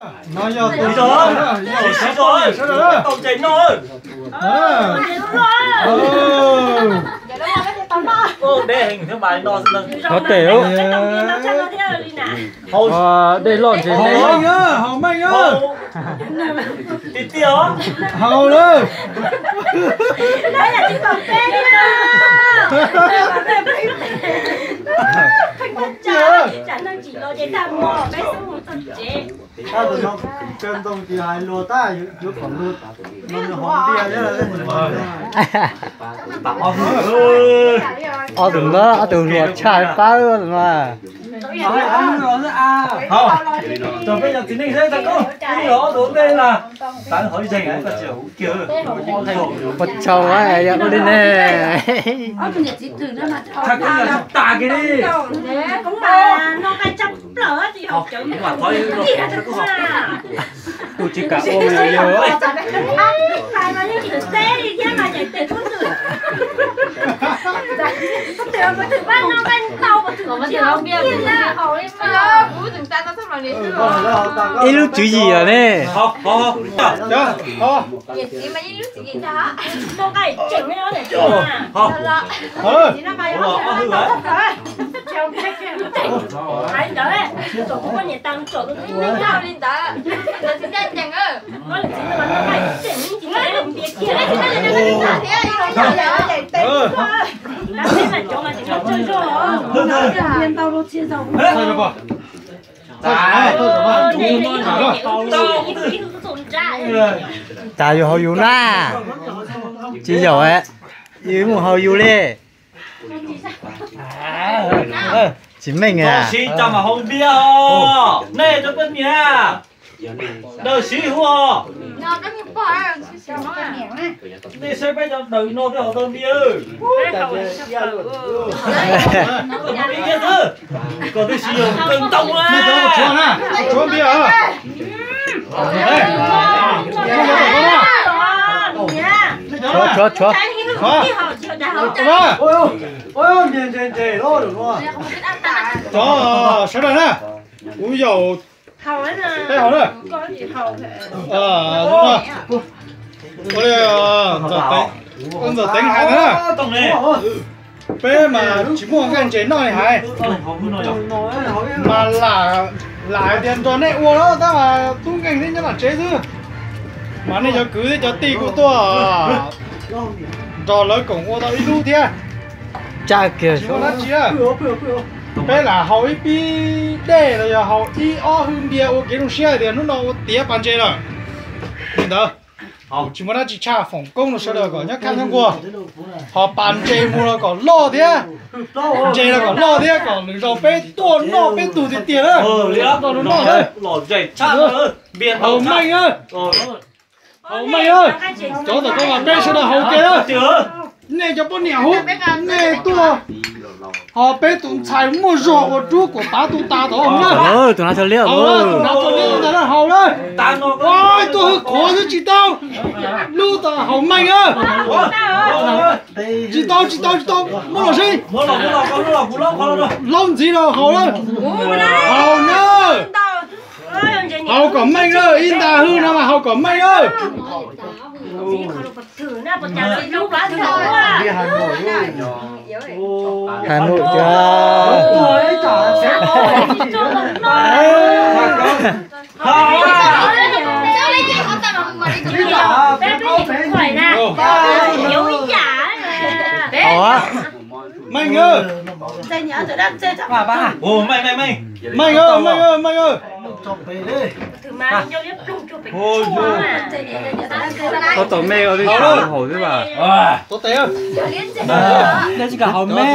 No yog tus, siv zog, siv zog, tau ntses noj. Qhov tes, dej loj ntses me. Haus meej, haus meej. Tiag tiag os. Haus lawm. Ob tug no, ob tug hluas tshaj pab no. Tau peb cov txiv neej seb tau koj, ib los ob tug ntej na. Ua tsaug yog ua li ne. Kuv tsis kam ua mas yog yog. Ib lub tswv yim lawm ne. Tas yus haus yus na, tsis yaum, yus mus haus yus li. Tsis meej. Siv cov mas haus npias os, nej cov poj niam, daws siv hu os. Nej saib peb cov daws no peb haus tau npias. Kom twb siv yog kawg ntau na. Tshuav npias. Tshuav, tshuav, tshuav. Cov sawv daws na, kuv yaum peb hauv na. Ua li Ntxawm Teev hais na, peb mas tsis muaj nqaij ntses noj li hais, mas lam hais tias nrog nej ua los tab mas tub nkeeg thiab nyob tom tsev xwb, mas nej cov kwv thiab cov tij kuj tuaj nrog lawv koom ua tau ib lub thiab. Tsis muaj dab tsi, peb lam haus ib pib dej los yog haus ib ob hwj npias ua kev zoo siab hais tias hnub no ua tiav pas ntses lawm. Li ntawd, tsis muaj dab tsi tshaj, foom koob rau sawv daws kom nyob khab nyob nkuag, ho pas ntses mus los kom loj thiab, ntses los kom loj thiab kom lwm zaus peb tuaj noj peb tug tiag tiag na. Noj noj na. Haus meej na. Haus meej na. Cov tom koj mas peb sawv daws haus tiag na. Nej cov poj niam huv, nej tuaj, ho peb tus ntxhais muaj zog ua rub kuam pav tu tas tod na. Tus nav tso liab, tus nav tso liab ntag na, haus na. Tuaj hwj qhuav xwb tsis tau, lub tod haus meej na. Tsis tau tsis tau tsis tau, muab los seb. Laub ntxiv los haus na. Haus na. Haus kom meej na, ib nta hwj no mas haus kom meej na. Hà Nội kìa. Ủa? Meej ơi. Ủa, meej, meej, meej. Meej ơi, meej ơi, meej ơi. Tau tom mej ua li hauv xwb mas. Tau tes. Yog tsis kam haus mej.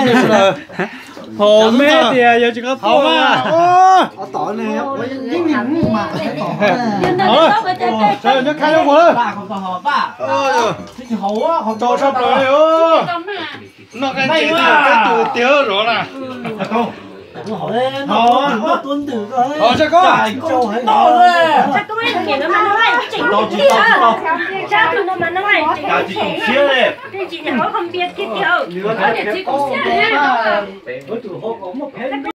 Haus mej tias yog tsis kam haus mas. Nyob khab nyob muag. Tau sab plaws li. Noj nqaij ntses tiag, peb tus tiag zov na. Haus, Tshaj Koob.